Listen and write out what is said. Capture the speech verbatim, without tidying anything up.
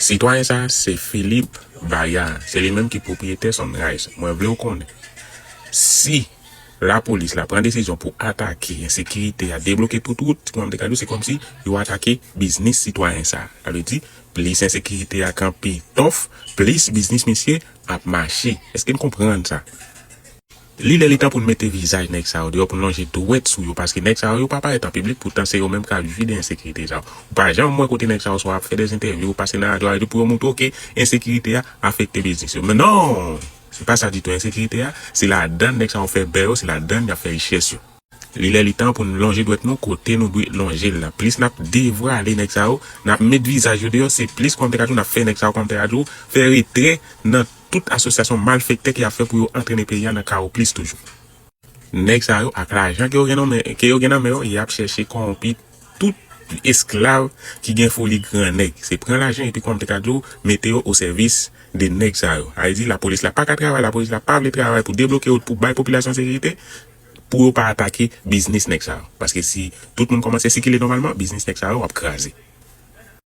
Sitwayen sa a se Philippe Bayard, se li menm ki pwopriyetè Sunrise. Mwen vle w konnen, si lapolis la pran desizyon pou atake ensekirite a, debloke tout wout, kòm te ka di w, se kòmsi yo atake biznis sitwayen sa a. Sa vle di, plis ensekirite a kanpe tòf, plis biznis misye ap mache. Èske n konprann sa? Li lè li tan pou n mete vizaj nèg sa yo deyò, pou n lonje dwèt sou yo, paske nèg sa yo, yo pa parèt an piblik, poutan se yo menm k ap jwi de ensekirite sa yo. Ou pa janm wè kote nèg sa yo swa ap fè de entèvyou, ou pase nan radyo, radyo pou yo montre w ke ensekirite a afekte biznis yo. Men non! Se pa sa ditou. Ensekirite a, se ladan nèg sa yo fè bè yo, se ladan y ap fè richès yo. Li lè li tan pou n lonje dwèt nou kote nou dwe lonje l la. Plis n ap devwale nèg sa yo, n ap met vizaj yo deyò, se plis, kòm te ka di w, n ap fè nèg sa yo, kòm te ka di w, fè retrè nan tout asosyasyon malfektè ki ap fè pou yo antrene peyi a nan kawo plis toujou. Nèg sa yo, ak lajan ke yo gen nan men, ke yo gen nan men yo, y ap chèche kòwonpi tout esklav ki gen foli gran nèg. Se pran lajan epi, kòm te ka di w, mete yo o sèvis de nèg sa yo. Sa vle di, lapolis la pa ka travay, lapolis la pa vle travay pou debloke wout, pou bay popilasyon sekirite, pou yo pa atake biznis nèg sa yo. Paske si tout moun kòmanse sikile nòmalman, biznis nèg sa yo ap kraze.